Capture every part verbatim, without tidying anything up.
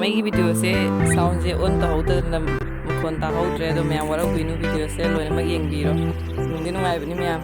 ꯃꯩꯒꯤ ꯚꯤꯗꯤꯑꯣꯁꯦ ꯁꯥꯎꯟꯁꯦ ꯑꯣꯟ ꯇꯧꯍꯧꯗꯗꯅ ꯃꯈꯣꯟ ꯇꯥꯍꯧꯗ꯭ꯔꯦ꯫ ꯑꯗꯣ ꯃꯌꯥꯝ ꯋꯥꯔꯧꯕꯤꯅꯨ, ꯚꯤꯗꯤꯑꯣꯁꯦ ꯂꯣꯏꯅꯃꯛ ꯌꯦꯡꯕꯤꯔꯣ꯫ ꯅꯨꯡꯗꯤ ꯅꯨꯡꯉꯥꯏꯕꯅꯤ ꯃꯌꯥꯝ꯫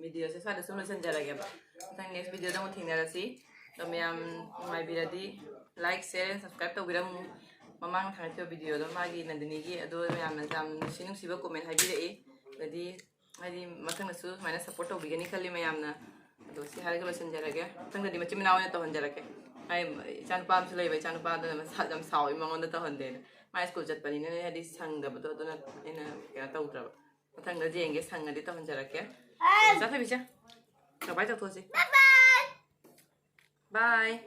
ꯚꯤꯗꯤꯑꯣꯁꯦ ꯁ꯭ꯋꯥꯏꯗ ꯁꯨꯝ ꯂꯣꯏꯁꯤꯟꯖꯔꯒꯦꯕ꯫ ꯃꯊꯪ next ꯚꯤꯗꯤꯑꯣꯗ ꯑꯃꯨꯛ ꯊꯦꯡꯅꯔꯁꯤ꯫ ꯑꯗꯣ ꯃꯌꯥꯝ ꯅꯨꯡꯉꯥꯏꯕꯤꯔꯗꯤ like, share, subscribe ꯇꯧꯕꯤꯔꯝꯃꯨ꯫ ꯃꯃꯥꯡ ꯊꯥꯡꯒꯠꯈꯤꯕ ꯚꯤꯗꯤꯑꯣꯗꯣ, ꯃꯥꯒꯤ ꯅꯟꯗꯤꯅꯤꯒꯤ, ꯑꯗꯣ ꯃꯌꯥꯝꯅ ꯌꯥꯝ ꯅꯨꯡꯁꯤ ꯅꯨꯡꯁꯤꯕ comment ꯍꯥꯏꯕꯤꯔꯛꯏ꯫ ꯑꯗꯩꯗꯤ ꯍꯥꯏꯗꯤ ꯃꯊꯪꯗꯁꯨ ꯁꯨꯃꯥꯏꯅ support ꯇꯧꯕꯤꯒꯅꯤ ꯈꯜꯂꯤ ꯃꯌꯥꯝꯅ꯫ ꯑꯗꯣ ꯁꯤ ꯍꯥꯏꯔꯒ ꯂꯣꯏꯁꯤꯟꯖꯔꯒꯦ꯫ ꯃꯊꯪꯗꯗꯤ ꯃꯆꯤꯟ ꯃꯅꯥꯎ ꯑꯣꯏꯅ ꯇꯧꯍꯟꯖꯔꯛꯀꯦ꯫ ꯑꯩ ꯏꯆꯥꯅꯨꯄꯥ ꯑꯃꯁꯨ ꯂꯩꯕ, ꯏꯆꯥꯅꯨꯄꯥꯗꯨꯅ ꯃꯁꯥ ꯌꯥꯝ ꯁꯥꯎꯏ ꯃꯉꯣꯟꯗ ꯇꯧꯍꯟꯗꯦꯅ꯫ ꯃꯥ ꯁ꯭ꯀꯨꯜ ꯆꯠꯄꯅꯤꯅ ꯍꯥꯏꯗꯤ ꯁꯪꯗꯕꯗꯣ, ꯑꯗꯨꯅ ꯑꯩꯅ ꯀꯩꯅꯣ ꯇꯧꯗ꯭ꯔꯕ꯫ ꯃꯊꯪꯗ ꯌꯦꯡꯒꯦ, ꯁꯪꯉꯗꯤ ꯇꯧꯍꯟꯖꯔꯛꯀꯦ꯫ ꯆꯥꯊꯣꯏꯕꯤꯁꯦ, ꯀꯃꯥꯏꯅ ꯇꯧꯊꯣꯛꯑꯁꯤ? Bye꯫